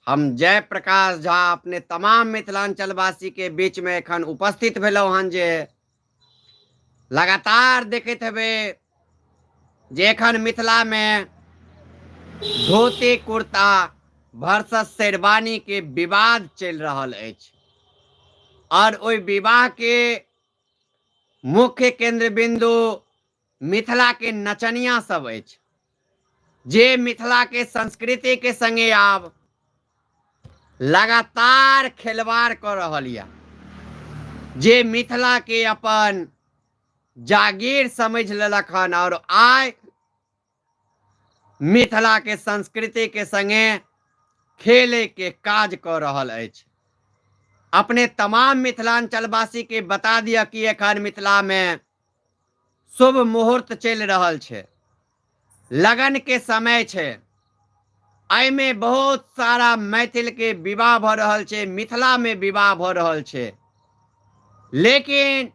हम जय प्रकाश झा अपने तमाम मिथिलांचलवासी के बीच में एखन उपस्थित भेलहुँ हन जे लगातार देखैत हेबै जे एखन मिथिला में धोती कुर्ता वर्सेस शेरवानी के विवाद चलि रहल अछि और ओहि विवाह के मुख्य केंद्र बिंदु मिथिला के नचनिया सब अछि जे मिथिला के संस्कृति के संगे आब लगातार खेलवाड़ कऽ रहल यऽ जे मिथिला के अपन जागीर समझ लेलक हन और आइ मिथिला के संस्कृति के संगे खेले के काज कऽ रहल अछि। अपने तमाम मिथिलांचलवासी के बता दिअ कि एखन मिथिला में शुभ मुहूर्त चलि रहल छै, लगन के समय छै, एहिमे बहुत सारा मैथिल के विवाह भऽ रहल छै, मिथिला में विवाह भऽ रहल छै, लेकिन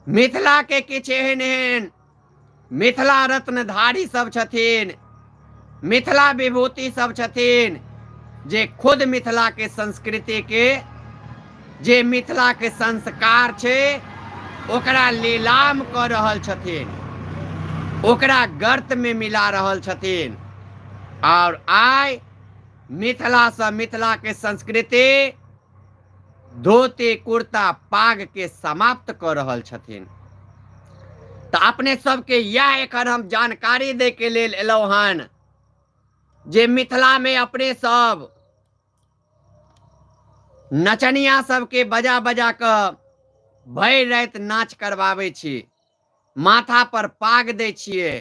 मिथिला के किछु एहन एहन मिथिला रत्नधारी सब छथिन, मिथिला विभूति सब छथिन जे खुद मिथिला के संस्कृति के, जे मिथिला के संस्कार छै ओकरा लीलाम कऽ रहल छथिन, ओकरा गर्त में मिला रहल छथिन। और आइ मिथिला से मिथिला के संस्कृति धोती कुर्ता पाग के समाप्त कऽ रहल छथिन। तऽ अपने सबके इएह एखन हम जानकारी दै के लेल एलहुँ हन जे मिथिला में अपने सब नचनिया सबके बजा बजा कऽ भरि राति नाच करबाबै छी, माथा पर पाग दै छियै,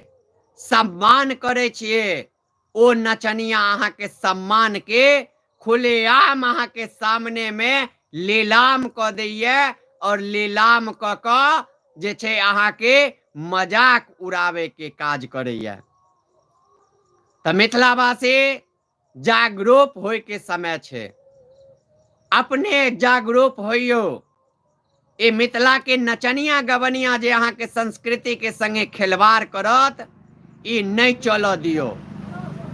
सम्मान करै छियै, ओ नचनिया अहाँके सम्मान के खुलेआम अहाँके सामने में लीलाम कऽ दैया और लीलाम कऽ कऽ जे छै अहाँके मजाक उड़ाबै के काज करैया। तऽ मिथिलावासी जागरूक होय के समय छै, अपने जागरूक होइयो। ए मिथिला के नचनिया गवनिया जे अहाँ के संस्कृति के संगे खिलवाड़ करत ई नहीं चलऽ दियो,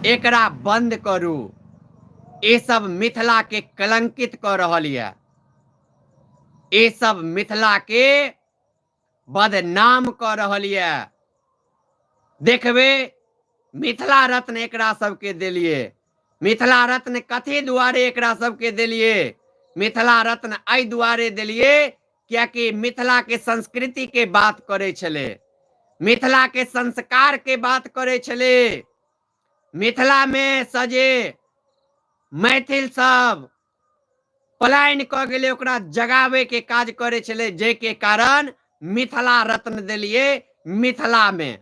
एकरा बंद करू। ए सब मिथिला के कलंकित कऽ रहल यऽ, ए सब मिथिला के बदनाम कऽ रहल यऽ। देखबे मिथिला रत्न एकरा सबके देलिए, मिथिला रत्न कथी दुआरे एकरा सबके देलिए? मिथिला रत्न एहि दुआरे देलिए कियाकि मिथिला के संस्कृति के बात करै छलै, मिथिला के संस्कार के बात करै छलै। मिथिला में सजे मैथिल सब पलायन कऽ गेलै ओकरा जगाबै के काज करै छलै, जाहिके कारण मिथिला रत्न देलिए मिथिला में।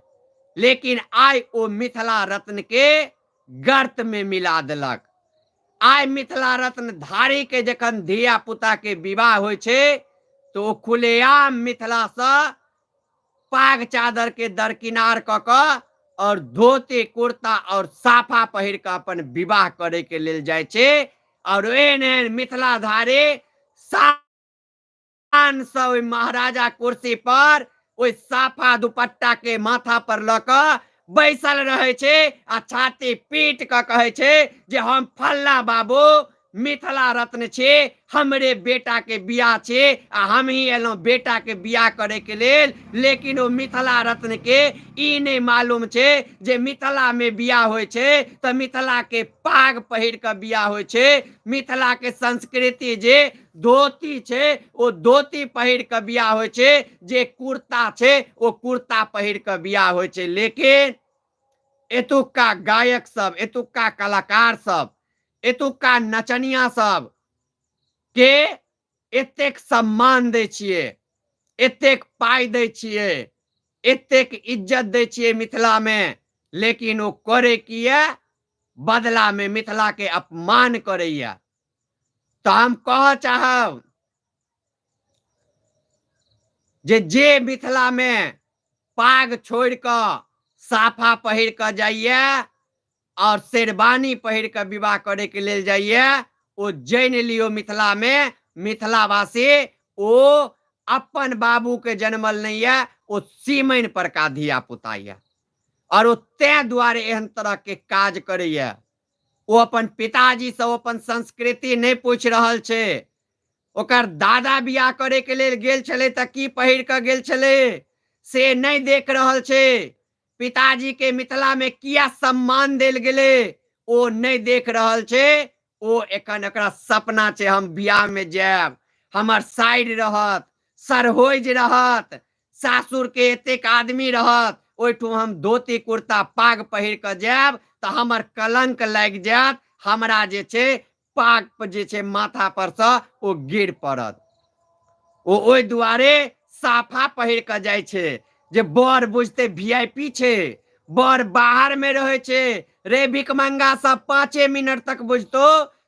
लेकिन आइ ओ मिथिला रत्न के गर्त में मिला देलक। आइ मिथिला रत्न धारी के जखन धिया पुता के विवाह होइ छै तऽ ओ खुलेआम मिथिला सँ पाग चादर के दरकिनार कऽ कऽ और धोती कुर्ता और साफा पहिर कऽ अपन विवाह करे के लेल जाइ छै। और एहन एहन मिथिला धारी शान से ओहि महाराजा कुर्सी पर ओहि साफा दुपट्टा के माथा पर लऽ कऽ बैसल रहै छै आ छाती पीट कऽ कहै छै जे हम फल्ला बाबू मिथिला रत्न छी, हमरे बेटा के बियाह छी आ हम ही एलहुँ बेटा के बियाह करे के लेल। लेकिन ओ मिथिला रत्न के ई नहीं मालूम छै जे मिथिला में बियाह होइ छै तऽ मिथिला के पाग पहिर कऽ बियाह होइ छै, मिथिला के संस्कृति जे धोती छै ओ धोती पहिर कऽ बियाह होइ छै, जे कुर्ता छै ओ कुर्ता पहिर कऽ बियाह होइ छै। लेकिन एतुक्का गायक सब, एतुक्का कलाकार सब, एतुक्का नचनिया सब के एतेक सम्मान दै छियै, एतेक पाइ दै छियै, एतेक इज्जत दै छियै मिथिला में, लेकिन ओ करे किया? बदला में मिथिला के अपमान करैया। तऽ हम कहऽ चाहब जे मिथिला में पाग छोड़ि कऽ साफा पहिर कऽ जाइया और शेरवानी पहिर कऽ विवाह करे के लेल जाइया, ओ जानि लियौ मिथिला में मिथिलावासी ओ अपन बाबू के जनमल नहीं है, ओ सीमन पर का धिया पुता है और ओ तैं दुआरे एहन तरह के काज करैया। ओ अपन पिताजीसँ ओ अपन संस्कृति नहि पूछि रहल छै। ओकर दादा बियाह करैके लेल गेल छलै तऽ की पहिर कऽ गेल छलै से नहि देख रहल छै। पिताजीके मिथिलामे किया सम्मान देल गेलै ओ नहि देख रहल छै। ओ एखन एकरा सपना छै, हम बियाहमे जायब, हमर साइड रहत, सरहोइज रहत, सासुरके एतेक आदमी रहत, ओहिठुम हम धोती कुर्ता पाग पहिर कऽ जायब तऽ हमर कलंक लागि जायत, हमरा जे छै पाग जे छै माथा परसँ ओ गिर पड़त। ओ ओहि दुआरे साफा पहिर कऽ जाइ छै जे बड़ बुझते वी I P छै, बड़ बाहरमे रहै छै। रे भिखमंगा सब 5 मिनट तक बुझतो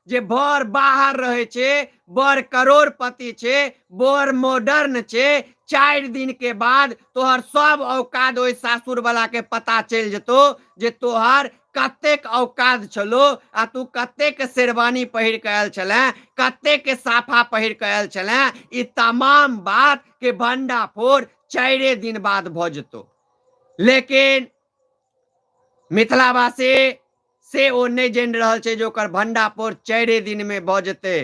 जे बड़ बाहर रहै छै, बड़ करोड़पति छै, बड़ मॉडर्न छै। 4 दिन के बाद तोहर सब औकात ओहि सासुर वाला के पता चलि जेतो जे तोहर कतेक औकात छलो आ तू कतेक शेरवानी पहिर कऽ आयल छलें, कतेक साफा पहिर कऽ आयल छलें। ई तमाम बात के भंडाफोड़ 4 दिन बाद भऽ जेतो। लेकिन मिथिलावासी से ओ नहि जानि रहल छै जे ओकर भंडाफोड़ 4 दिनमे भऽ जेतै।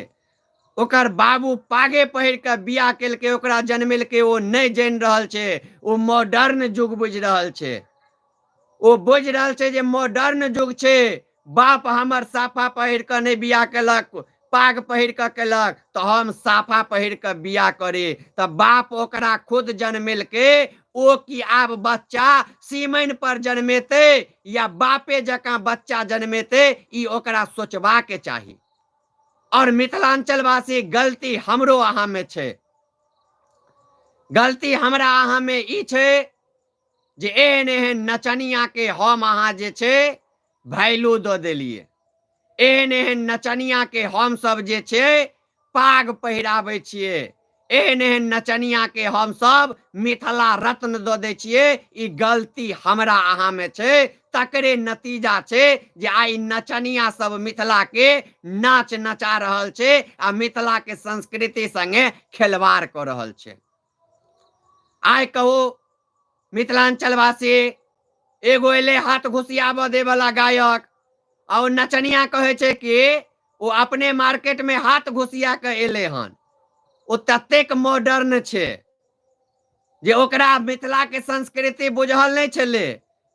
ओकर बाबू पागे पहिर कऽ बियाह केलकै, ओकरा जनमेलकै, ओ नहि जानि रहल छै। ओ मॉडर्न युग बुझि रहल छै, ओ बुझि रहल छै जे मॉडर्न युग छै। बाप हमर साफा पहिर कऽ नहि बियाह केलक, पाग पहिर कऽ केलक, तऽ हम साफा पहिर कऽ बियाह करी। तऽ बाप ओकरा खुद जनमेलकै, ओ की आब बच्चा सीमन पर जनमेतै या बापे जकाँ बच्चा जनमेतै, ई ओकरा सोचबाक चाही। और मिथिलांचलवासी, गलती हमरो अहाँमे छै। गलती हमरा अहाँमे ई छै जे एहन एहन नचनिया के हम अहाँ जे छै वैल्यू दऽ देलियै। एहन एहन नचनिया के हम सब जे छै पाग पहिराबै छियै। एहन एहन नचनिया के हम सब मिथिला रत्न दऽ दै छियै। ई गलती हमरा अहाँमे छै, तकरे नतीजा छै जे आइ नचनिया सब मिथिला के नाच नचा रहल छै आ मिथिला के संस्कृति संगे खेलवाड़ कऽ रहल छै। आइ कहू मिथिलांचलवासी, एगो एलै हाथ घुसियाबऽ दै वाला गायक आ ओ नचनिया कहै छै कि ओ अपने मार्केट में हाथ घुसिया कऽ एलै हन। ओ ततेक मॉडर्न छै जे ओकरा मिथिला के संस्कृति बुझल नहि छलै।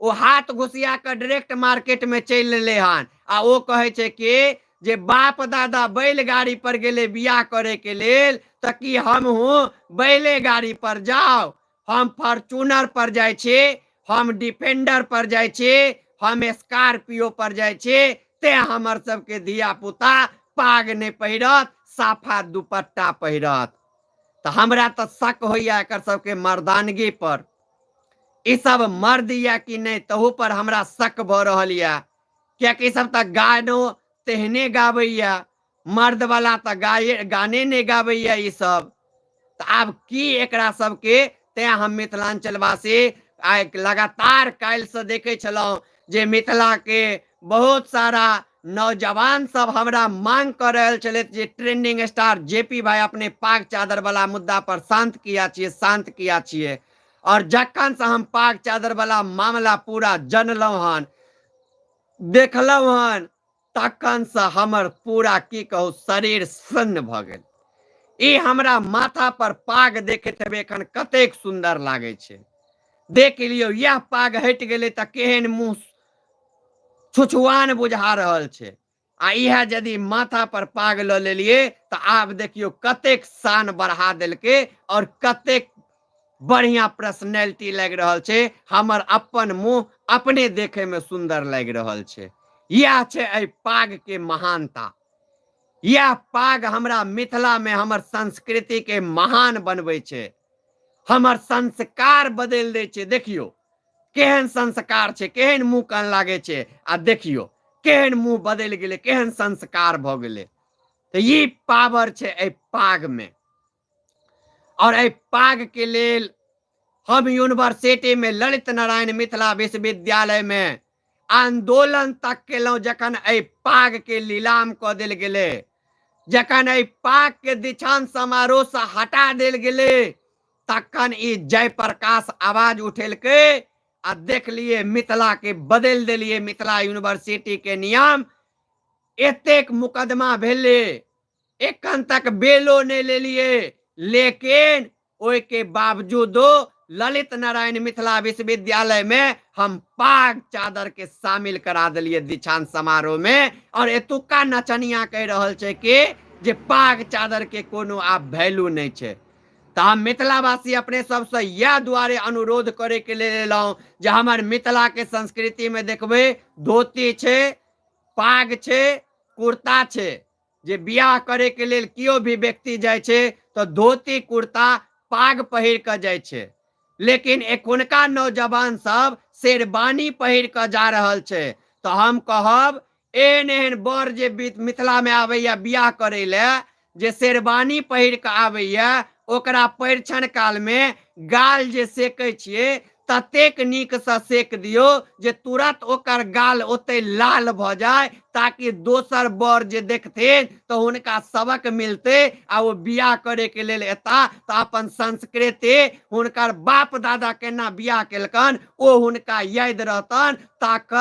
ओ हाथ घुसिया कऽ डायरेक्ट मार्केट में चलि एलै हन आ ओ कहै छै कि जे बाप दादा बैलगाड़ी पर गेलै बियाह करे के लेल, तऽ की हमहूँ बैले गाड़ी पर जाउ? हम फॉर्चूनर पर जाइ छी, हम डिफेंडर पर जाइ छी, हम स्कॉर्पियो पर जाइ छी, तें हमर सबके धिया पुता पाग नहि पहिरत, साफा दुपट्टा पहिरत। तऽ हमरा तऽ शक होइया एकर सबके मर्दानगी पर। ई सब मर्द या कि नहि तहू पर हमरा शक भऽ रहल यऽ, कियाकि ई सब तऽ गानो तेहने गाबैया, मर्द वाला तऽ गाये गाने नहि गाबैया ई सब। तऽ आब की एकरा सबके? तें हम मिथिलांचलवासी आइ लगातार काल्हिसँ देखै छलहुँ जे मिथिलाके बहुत सारा नौजवान सब हमरा मांग कऽ रहल छलथि जे ट्रेंडिंग स्टार जे पी भाई अपने पाग चादर वाला मुद्दा पर शांत किया छियै, शांत किया छियै। और जखन से हम पाग चादर वाला मामला पूरा जनलहुँ हन, देखलहुँ हन, तखन से हमर पूरा की कहू शरीर सन्न भऽ गेल। ई हमरा माथा पर पाग देखैत हेबै एखन कतेक सुन्दर लागै छै, देख लियौ। इएह पाग हटि गेलै तऽ केहन मुँह छुछुआन बुझा रहल छै, आ इएह यदि माथा पर पाग लऽ लेलियै तऽ आब देखियौ कतेक शान बढ़ा देलकै और कतेक बढ़िया पर्सनैलिटी लागि रहल छै। हमर अपन मुँह अपने देखैमे सुन्दर लागि रहल छै। इएह छै एहि पागके महानता। इएह पाग हमरा मिथिलामे हमर संस्कृतिके महान बनबै छै, हमर संस्कार बदलि दै छै। देखियौ केहन संस्कार छै, केहन मुँह कान लागै छै, आ देखियौ केहन मुँह बदलि गेलै, केहन संस्कार भऽ गेलै। तऽ ई पावर छै एहि पागमे। और एहि पागके लेल हम यूनिवर्सिटीमे ललित नारायण मिथिला विश्वविद्यालयमे आंदोलन तक केलहुँ जखन एहि पागके नीलाम कऽ देल गेलै, जखन एहि पागके दीक्षांत समारोहसँ हटा देल गेलै, तखन ई जयप्रकाश आवाज उठेलकै आ देखलियै मिथिलाके बदलि देलियै। मिथिला यूनिवर्सिटीके नियम एतेक मुकदमा भेलै, एखन तक बेलो नहि लेलियै, लेकिन ओहिके बावजूदो ललित नारायण मिथिला विश्वविद्यालय में हम पाग चादर के शामिल करा दिलिए दीक्षांत समारोह में। और एतुका नचनिया कह रहल छै कि जे पाग चादर के कोनो आब वैल्यू नहीं छै। तऽ हम मिथिलावासी अपने सबसँ इएह दुआरे अनुरोध करे के लेल एलहुँ जे हमर मिथिला के संस्कृति में देखबै धोती छै, पाग छै, कुर्ता छै। जे बियाह करे के लेल केओ भी व्यक्ति जाइ छै तऽ धोती कुर्ता पाग पहिर कऽ जाइ छै, लेकिन एखुनका नौजवान सब शेरवानी पहिर कऽ जा रहल छै। तऽ हम कहब एहन एहन बर जे मिथिला में आबैया बियाह करे लए, जे शेरवानी पहिर कऽ आबैया, ओकरा परिछन काल में गाल जे सेकै छियै ततेक नीकसँ सेक दियौ जे तुरत ओकर गाल ओते लाल भऽ जाय, ताकि दोसर बर जे देखथिन तऽ हुनका सबक मिलतै आ ओ बियाह करैके लेल एता तऽ अपन संस्कृति हुनकर बाप दादा केना बियाह केलकन ओ हुनका याद रहतन, ताक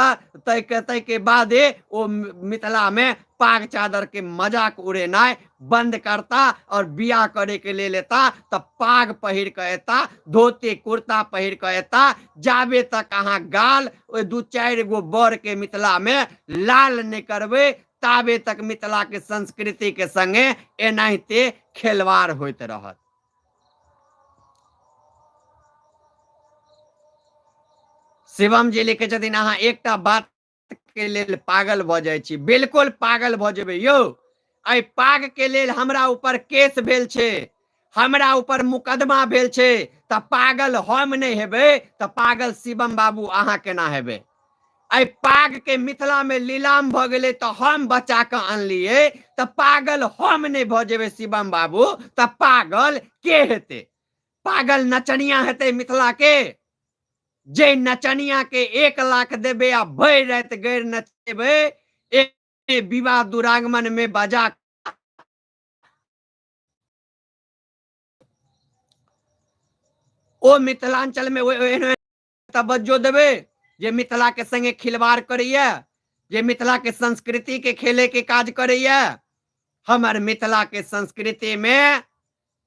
ताहिके ताहिके बादे ओ मिथिलामे पाग चादर के मजाक उड़ेनाइ बंद करता और बियाह करे के लेल एता तऽ पाग पहिर कऽ एता, धोती कुर्ता पहिर कऽ एता। जाबे तक अहाँ गाल ओहि दू चारि गो बर के मिथिला में लाल नहि करबै ताबे तक मिथिला के संस्कृति के संगे एनाहिते खेलवाड़ होइत रहत। शिवम जी लिखे छथिन अहाँ एकटा बात के लेल पागल भऽ जाइ छी। बिल्कुल पागल भऽ जेबै यौ। एहि पाग के लेल हमरा ऊपर केस भेल छै, हमरा ऊपर मुकदमा भेल छै, तऽ पागल हम नहि हेबै तऽ पागल शिवम बाबू अहाँ केना हेबै? एहि पाग के मिथिला में लीलाम भऽ गेलै तऽ हम बचा कऽ अनलियै, तऽ पागल हम नहि भऽ जेबै शिवम बाबू, तऽ पागल के हेतै? पागल नचनिया हेतै मिथिला के, जे नचनिया के 1 लाख देबे आ भरि राति गैर नचेबै, एक विवाह दुरागमन में बजा ओ मिथिलांचल में एहन तवज्जो देबे जे मिथिला के संगे खिलवाड़ करैया, जे मिथिला के संस्कृति के खेले के काज करैया। हमर मिथिला के संस्कृति में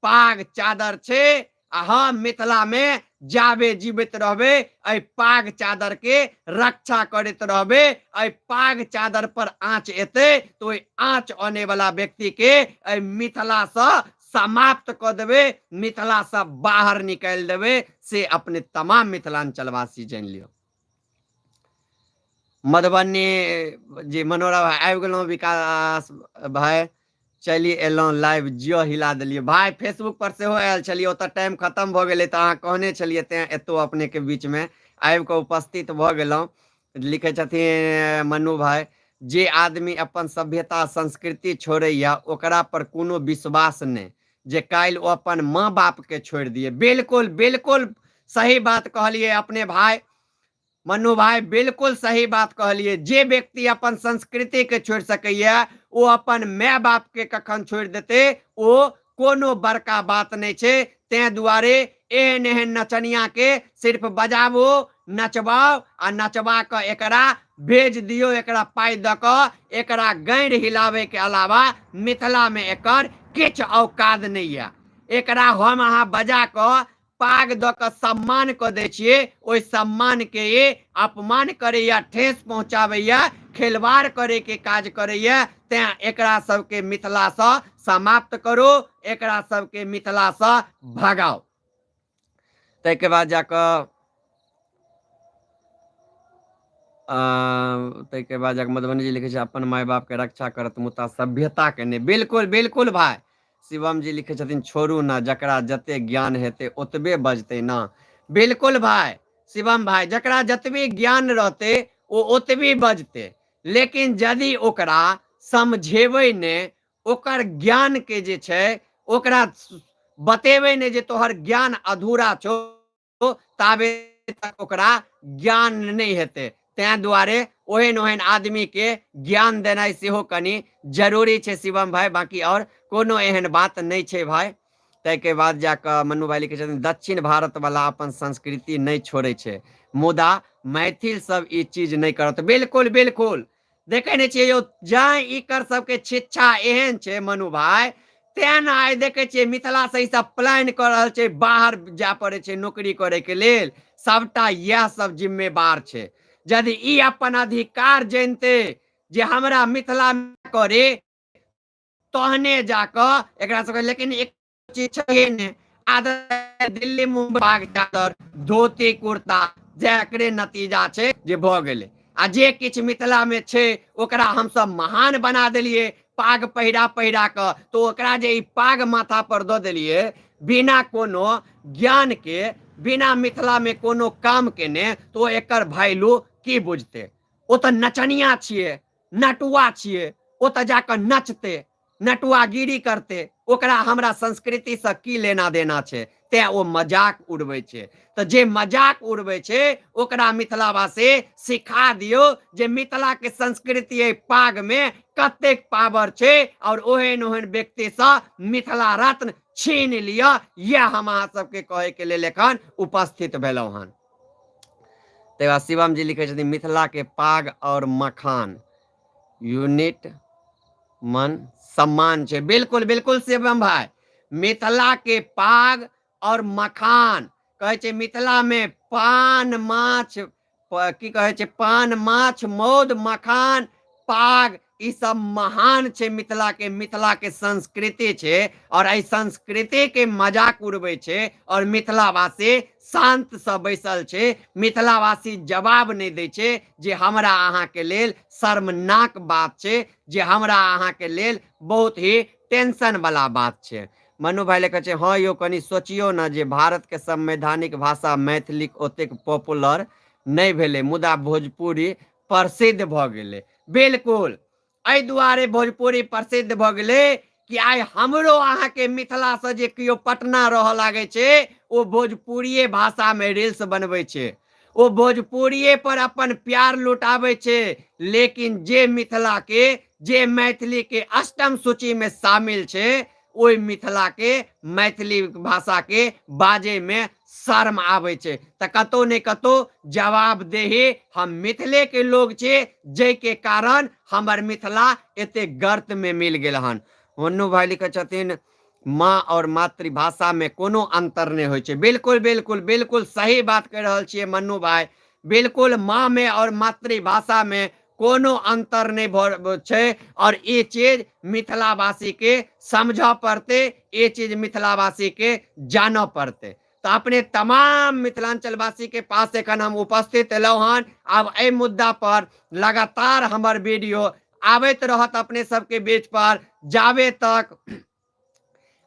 पाग चादर छै आ हम मिथिला में जाबे जीवित रहबे एहि पाग चादर के रक्षा करैत रहबे। एहि पाग चादर पर आँच एतै तऽ ओहि आँच अने वाला व्यक्ति के एहि मिथिला सँ समाप्त कऽ देबै, मिथिला सँ बाहर निकालि देबै, से अपने तमाम मिथिलांचलवासी जानि लियौ। मधुबनी जी मनोहरा भाई आबि गेलहुँ, विकास भाई चलि एलहुँ लाइव, जियो हिला देलियै भाई। फेसबुक पर सेहो आयल छलियै, ओतऽ टाइम खतम भऽ गेलै तऽ अहाँ कहने छलियै, तेँ एतौ अपनेके बीचमे आबि कऽ उपस्थित भऽ गेलहुँ। लिखै छथिन मनु भाई, जे आदमी अपन सभ्यता संस्कृति छोड़ैया ओकरा पर कोनो विश्वास नहि जे काल्हि ओ अपन माँ बापके छोड़ि दिए। बिल्कुल बिल्कुल सही बात कहलियै अपने भाई मनु भाई, बिल्कुल सही बात कहलियै। जे व्यक्ति अपन संस्कृति के छोड़ि सकैया ओ अपन माय बाप के कखन छोड़ि देतै, ओ कोनो बड़का बात नहि छै। तें दुआरे एहन एहन नचनिया के सिर्फ बजाबो, नचबाओ आ नचबा कऽ एकरा भेज दियौ, एकरा पाइ दऽ कऽ एकरा गैर हिलाबै के अलावा मिथिला में एकर किछु औकात नहि यऽ। एकरा हम अहाँ बजा कऽ पाग दऽ कऽ सम्मान कऽ दै छियै, ओहि सम्मान के ई अपमान करैया, ठेस पहुँचाबैया, खेलवाड़ करैके काज करैया। तें एकरा सबके मिथिलासँ समाप्त करू, एकरा सबके मिथिलासँ भगाउ। ताहिके बाद जाकऽ ताहिके बाद जाकऽ मधुबनी जी लिखै छै अपन माय बापके रक्षा करत मुदा सभ्यताके नहि। बिल्कुल बिल्कुल भाय। शिवम जी लिखै छथिन छोड़ू ने, जकरा जते ज्ञान हेतै ओतबे बजतै ने। बिल्कुल भाय शिवम भाय, जकरा जतबे ज्ञान रहतै ओ ओतबे बजतै, लेकिन यदि ओकरा समझेबै नहि, ओकर ज्ञानके जे छै ओकरा बतेबै नहि जे तोहर ज्ञान अधूरा छौ, ताबे तक ओकरा ज्ञान नहि हेतै। तें दुआरे ओहन ओहन आदमीके ज्ञान देनाइ सेहो कनि जरूरी छै शिवम भाई, बाकी आओर कोनो एहन बात नहि छै भाई। ताहिके बाद जाकऽ मन्नू भाई लिखै छथिन दक्षिण भारतवला अपन संस्कृति नहि छोड़ै छै, मुदा मैथिल सब ई चीज नहि करत। बिल्कुल बिल्कुल, देखै नहि छियै यौ, जाय इकर सबके शिक्षा एहन छै मनु भाय, तें ने आइ देखै छियै मिथिला से ई सब प्लान कऽ रहल छै, बाहर जाय पड़ै छै नौकरी करैके लेल। सबटा इएह सब जिम्मेवार छै। यदि ई अपन अधिकार जनिते जे हमरा मिथिला करे तहने जाकऽ एकरा सबके, लेकिन एक चीज छै ने, आदत दिल्ली मुम्बई भाग चादर धोती कुर्ता, जकरे नतीजा छै जे भऽ गेलै। आ जे किछु मिथिलामे छै ओकरा हमसब महान बना देलियै पाग पहिरा पहिरा कऽ, तऽ ओकरा जे ई पाग माथा पर दऽ देलियै बिना कोनो ज्ञान के, बिना मिथिलामे कोनो काम केने, तऽ ओ एकर वैल्यू की बुझतै? ओ तऽ नचनिया छियै, नटुआ छियै, ओ तऽ जाकऽ नचतै, नटुआगिरी करतै, ओकरा हमरा संस्कृतिसँ की लेना देना छै? तें ओ मजाक उड़बै छै। तऽ जे मजाक उड़बै छै ओकरा मिथिलावासी सिखा दियौ जे मिथिलाके संस्कृति एहि पागमे कतेक पावर छै, आओर ओहन ओहन व्यक्तिसँ मिथिला रत्न छीन लिअ। इएह हम अहाँ सबके कहैके लेल एखन उपस्थित भेलहुँ हन। तकर बाद शिवम जी लिखै छथिन, मिथिलाके पाग आओर मखान यूनिट मन सम्मान छै। बिल्कुल बिल्कुल शिवम भाई, मिथिला के पाग और मखान कहै छै, मिथिला में पान माछ की कहै छै, पान माछ मौध मखान पाग ई सब महान छै मिथिला के, मिथिला के संस्कृति छै। और एहि संस्कृति के मजाक उड़बै छै और मिथिलावासी शांत से बैसल छै, मिथिलावासी जवाब नहि दै छै, जे हमरा अहाँके लेल शर्मनाक बात छै, जे हमरा अहाँके लेल बहुत ही टेंशन वाला बात छै। मनु भाई लिखै छै, हँ यौ कनि सोचियौ ने जे भारतके संवैधानिक भाषा मैथिलीक ओतेक पॉपुलर नहि भेलै, मुदा भोजपुरी प्रसिद्ध भऽ गेलै। बिल्कुल एहि दुआरे भोजपुरी प्रसिद्ध भऽ गेलै कि आइ हमरो अहाँके मिथिलासँ जे केओ पटना रहऽ लागै छै ओ भोजपुरिये भाषामे रील्स बनबै छै, ओ भोजपुरिये पर अपन प्यार लुटाबै छै। लेकिन जे मिथिलाके, जे मैथिलीके अष्टम सूचीमे शामिल छै, ओहि मिथिलाके मैथिली भाषाके बाजैमे शर्म आबै छै। तऽ कतौ ने कतौ जवाबदेही हम मिथिलेके लोग छी, जाहिके कारण हमर मिथिला एते गर्तमे मिल गेल हन। होन्नू भाई लिखै छथिन, माँ और मातृभाषामे कोनो अन्तर नहि होइ छै। बिल्कुल बिल्कुल बिल्कुल सही बात कहि रहल छियै मन्नू भाई, बिल्कुल माँ में और मातृभाषामे कोनो अन्तर नहि भऽ छै। और ई चीज मिथिलावासीके समझऽ पड़तै, ई चीज मिथिलावासीके जानऽ पड़तै। तऽ अपने तमाम मिथिलांचलवासीके पास एखन हम उपस्थित एलहुँ हन। आब एहि मुद्दा पर लगातार हमर वीडियो आबैत रहत अपने सबके बीच पर, जाबे तक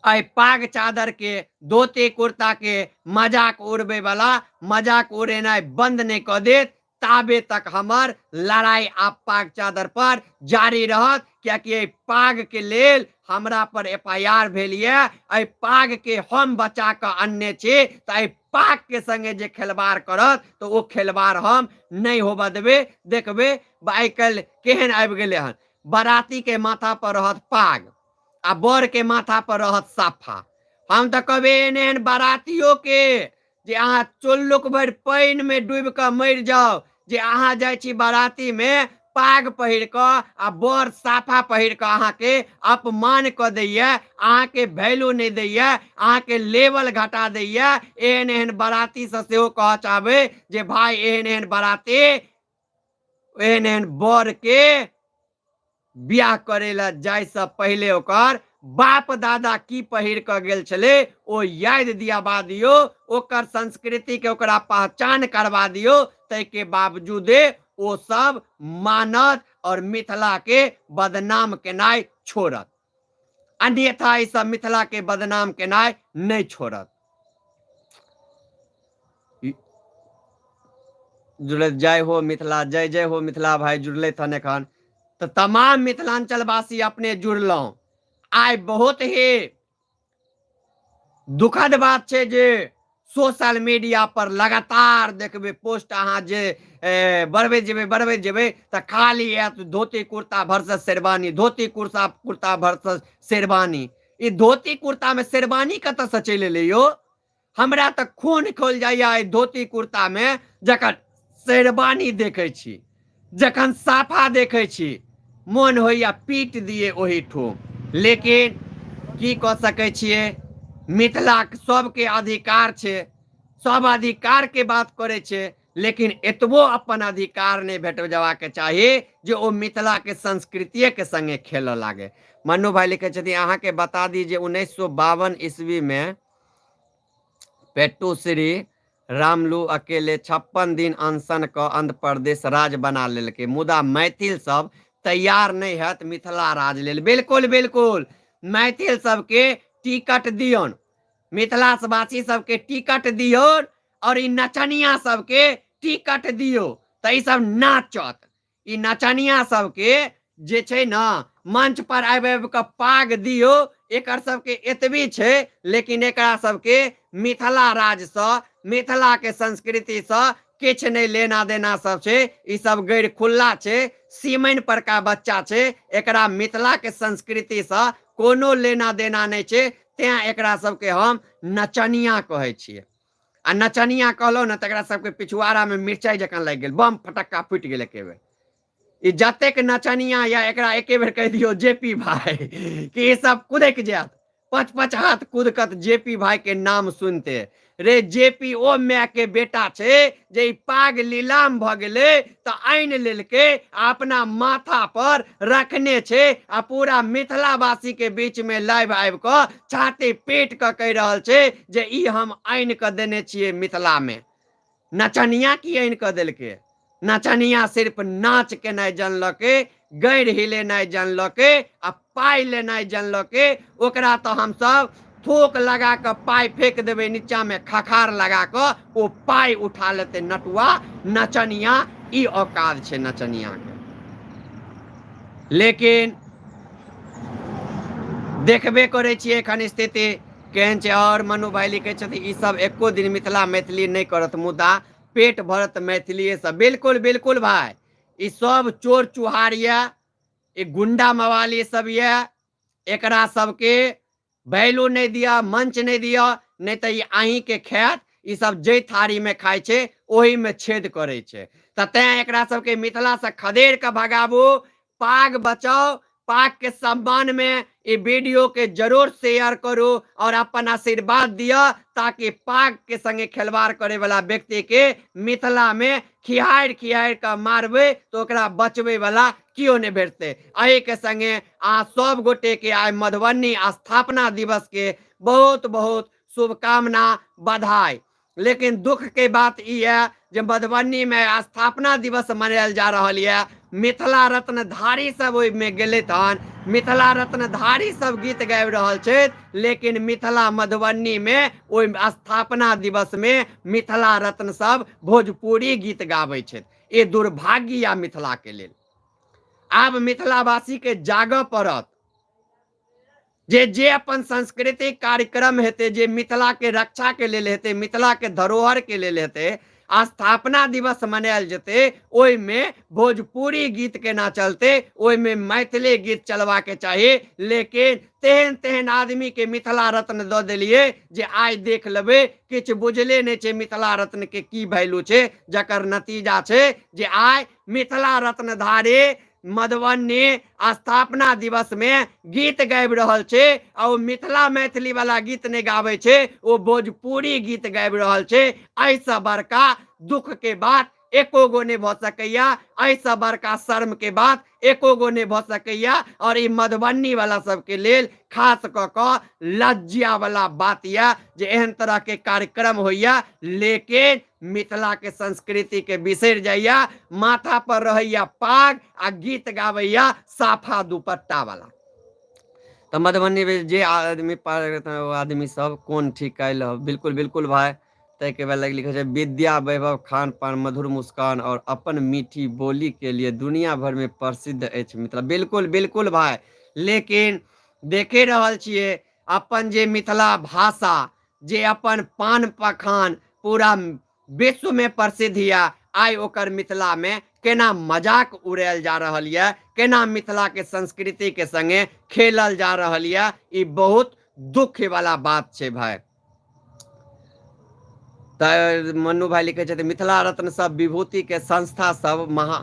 एहि पाग चादर के धोती कुर्ता के मजाक उड़बै वाला मजाक उड़ेनाइ बंद नहि कऽ देत, ताबे तक हमर लड़ाई आब पाग चादर पर जारी रहत। कियाकि एहि पाग के लेल हमरा पर एफ I R भेल यऽ, एहि पाग के हम बचा कऽ अनने छी, तऽ एहि पाग के संगे जे खेलबाड़ करत तऽ ओ खेलबाड़ हम नहि होबऽ देबै। देखबै आइ काल्हि केहन आबि गेलै हन, बराती के माथा पर रहत पाग आ बर के माथा पर रहत साफा। हम तऽ कहबै एहन एहन बरातियो के जे अहाँ चुल्लुक भरि पानि में डूबि कऽ मरि जाउ, जे अहाँ जाइ छी बराती में पाग पहिर कऽ आ बर साफा पहिर कऽ अहाँके अपमान कऽ दैया, अहाँके वैल्यू नहि दैया, अहाँके लेवल घटा दैया। एहन एहन बरातीसँ सेहो कहऽ चाहबै जे भाय एहन एहन बराती एहन एहन बर के बियाह करै लए जाइसँ पहिले ओकर बाप दादा की पहिर कऽ गेल छलै ओ याद दियाबा दियौ, ओकर संस्कृतिके ओकरा पहचान करबा दियौ, ताहिके बावजूदे ओ सब मानत और मिथिलाके बदनाम केनाइ छोड़त, अन्यथा ई सब मिथिलाके बदनाम केनाइ नहि छोड़त। जुड़ल जय हो मिथिला, जय जय हो मिथिला भाई जुड़ले हन एखन। तऽ तमाम मिथिलांचलवासी अपने जुड़लहुँ। आइ बहुत ही दुखद बात छै जे सोशल मीडिया पर लगातार देखबै पोस्ट, अहाँ जे बढ़बैत जेबै बढ़बैत जेबै तऽ खाली आयत धोती कुर्ता वर्सेस शेरवानी, धोती कुर्ता कुर्ता वर्सेस शेरवानी। ई धोती कुर्ता में शेरवानी कतऽसँ चलि एलै यौ? हमरा तऽ खून खोल जाइया एहि धोती कुर्ता में जखन शेरवानी देखै छी। जखन साफा देखै छी मोन होइए पीट दिए ओहिठुम, लेकिन की कऽ सकै छियै। मिथिलाके सबके अधिकार छै, सब अधिकारके बात करै छै, लेकिन एतबो अपन अधिकार नहि भेट जबाक चाही जे ओ मिथिलाके संस्कृतिएके सङ्गे खेलऽ लागै। मन्नू भाइ लिखै छथिन, अहाँके बता दी जे 1952 ईस्वीमे पेट्टू श्री रामलू अकेले 56 दिन अनशन कऽ आंध्र प्रदेश राज बना लेलकै, मुदा मैथिल सब तैयार नहि हैत मिथिला राज लेल। बिल्कुल बिल्कुल, मैथिल सबके टिकट दियौन, मिथिलावासी सबके टिकट दियौन और ई नचनिया सबके टिकट दियौ तऽ ई सब नाचत। ई नचनिया सबके जे छै ने मंच पर आबि आबि कऽ पाग दियौ, एकर सबके एतबी छै, लेकिन एकरा सबके मिथिला राज्यसँ मिथिलाके संस्कृतिसँ किछु नहि लेना देना सब छै। ई सब गैर खुल्ला छै, सीमन परका बच्चा छै, एकरा मिथिलाके संस्कृतिसँ कोनो लेना देना नहि छै, तेँ एकरा सबके हम नचनिया कहै छियै। आ नचनिया कहलहुँ ने तकरा सबके पिछुआरामे मिरचाइ जकाँ लागि गेल, बम फटक्का फूटि गेल एके बेर। ई जतेक नचनिया या एकरा एके बेर कहि दियौ जे पी भाई कि ई सब कुदक जायत, पाँच पाँच हाथ कुदकत जे पी भाई के नाम सुनते। रे जे पी ओ my के बेटा छै जे ई पाग लीलाम भऽ गेलै तऽ आनि लेलकै आ अपना माथा पर रखने छै आ पूरा मिथिलावासी के बीच में लाइव आबि कऽ छाती पीट कऽ कहि रहल छै जे ई हम आनि कऽ देने छियै मिथिला में। नचनिया की आनि कऽ देलकै? नचनिया सिर्फ नाच केनाइ जानलकै, गैर हिलेनाइ जानलकै आ पाइ लेनाइ जानलकै। ओकरा तऽ हमसब थोक लगा कऽ पाइ फेंक देबै नीचाँमे, खखार लगा कऽ ओ पाइ उठा लेतै नटुआ नचनिया। ई औकात छै नचनियाके। लेकिन देखबे करै छियै एखन स्थिति केहन छै। आओर मनु भाई लिखै छथिन, ई सब एको दिन मिथिला मैथिली नहि करत मुदा पेट भरत मैथिलीएसँ। बिल्कुल बिल्कुल भाई, ई सब चोर चुहार यऽ, ई गुंडा मवाली सब यऽ, एकरा सबके वैल्यू नहि दिअ, मंच नहि दिअ, नहि तऽ ई अहीँके खायत। ई सब जाहि थारीमे खाइ छै ओहिमे छेद करै छै, तऽ तैँ एकरा सबके मिथिलासँ खदेड़ कऽ भगाबू। पाग बचाउ, पाग के सम्मान में ई वीडियो के जरूर शेयर करू और अपन आशीर्वाद दिअ ताकि पाग के संगे खिलवाड़ करे वाला व्यक्ति के मिथिला में खिहारि खिहारि कऽ मारबै तऽ ओकरा बचबै वाला केओ नहि भेटतै। एहि के संगे अहाँ सब गोटे के आइ मधुबनी स्थापना दिवस के बहुत बहुत शुभकामना, बधाई। लेकिन दुख के बात ई है जे मधुबनी में स्थापना दिवस मनायल जा रहल यऽ, मिथिला रत्नधारी सब ओहिमे गेलथि हन, मिथिला रत्नधारी सब गीत गाबि रहल छथि, लेकिन मिथिला मधुबनी में ओहि स्थापना दिवस में मिथिला रत्न सब भोजपुरी गीत गाबै छथि। ई दुर्भाग्य यऽ मिथिला के लेल। आब मिथिलावासी के जागऽ पड़त जे जे अपन सांस्कृतिक कार्यक्रम हेतै, जे मिथिला के रक्षा के लेल हेतै, मिथिला के धरोहर के लेल हेतै, स्थापना दिवस मनायल जेतै, ओहिमे भोजपुरी गीत केना चलतै? ओहिमे मैथिली गीत चलबाके चाही। लेकिन तेहन तेहन आदमी के मिथिला रत्न दऽ देलियै जे आइ देख लेबै किछु बुझले नहि छै मिथिला रत्न के की वैल्यू छै, जकर नतीजा छै जे आइ मिथिला रत्नधारी मधुबनी स्थापना दिवस में गीत गाबि रहल छै आ ओ मिथिला मैथिली वाला गीत नहि गाबै छै, ओ भोजपुरी गीत गाबि रहल छै। एहिसँ बड़का दुख के बात एको गो नहि भऽ सकैया, एहिसँ बड़का शर्म के बात एको गो नहि भऽ सकैया। और ई मधुबनी वाला सबके लेल खास कऽ कऽ लज्जा वाला बात यऽ जे एहन तरह के कार्यक्रम होइया लेकिन मिथिला के संस्कृति के बिसरि जाइया, माथा पर रहैया पाग आ गीत गाबैया साफा दुपट्टा वाला। तऽ मधुबनी में जे आदमी पार ओ आदमी सब कोन ठीक आयल। बिल्कुल बिल्कुल भाई, ताहिके बाद लिखै छै, विद्या वैभव खान पान मधुर मुस्कान और अपन मीठी बोली के लिए दुनिया भर में प्रसिद्ध अछि मिथिला। बिल्कुल बिल्कुल भाई, लेकिन देखे रहल छियै अपन जे मिथिला भाषा, जे अपन पान पखान पूरा विश्वमे प्रसिद्ध यऽ, आइ ओकर मिथिलामे केना मजाक उड़ायल जा रहल यऽ, केना मिथिलाके संस्कृतिके संगे खेलल जा रहल यऽ, ई बहुत दुखवला बात छै भाय। तऽ मन्नू भाई लिखै छथिन, मिथिला रत्न सब विभूतिके संस्था सब महा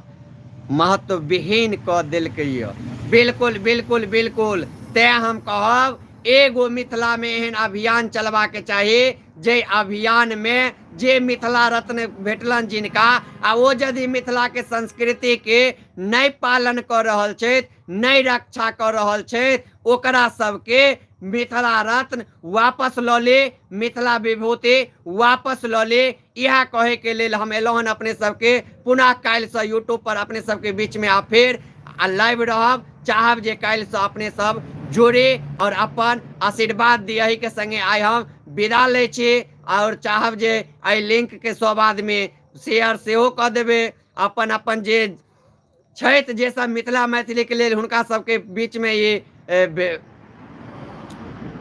महत्वविहीन कऽ देलकै यऽ। बिल्कुल बिल्कुल बिल्कुल। तेँ हम कहब एगो मिथिलामे एहन अभियान चलबाके चाही जाहि अभियानमे जे मिथिला रत्न भेटलनि जिनका आ ओ यदि मिथिलाके संस्कृतिके नहि पालन कऽ रहल छथि, नहि रक्षा कऽ रहल छथि, ओकरा सबके मिथिला रत्न वापस लऽ ली, मिथिला विभूति वापस लऽ ली। इएह कहैके लेल हम एलहुँ हन अपने सबके। पुनः काल्हिसँ यूट्यूब पर अपने सबके बीचमे आ फेर आ लाइव रहब। चाहब जे काल्हिसँ अपने सब जुड़ी आओर अपन आशीर्वाद दी। एहिके संगे आइ हम विदा लै छी आओर चाहब जे एहि लिंकके सब आदमी शेयर सेहो कऽ देबै। अपन अपन जे छथि जे सब मिथिला मैथिलीके लेल हुनका सबके बीचमे ई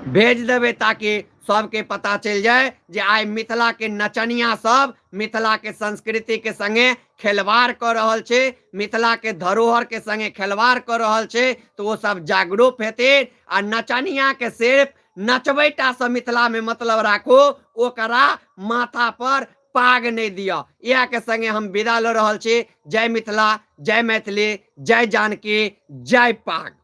भेज देबै ताकि सबके पता चलि जाय जे आइ मिथिलाके नचनिया सब मिथिलाके संस्कृतिके संगे खेलवाड़ कऽ रहल छै, मिथिलाके धरोहरके संगे खेलवाड़ कऽ रहल छै, तऽ ओ सब जागरूक हेथिन। आ नचनियाके सिर्फ नचबै टा सँ मिथिलामे मतलब राखू, ओकरा माथा पर पाग नहि दिअ। इएह के संगे हम विदा लऽ रहल छी। जय मिथिला, जय मैथिली, जय जानकी, जय पाग।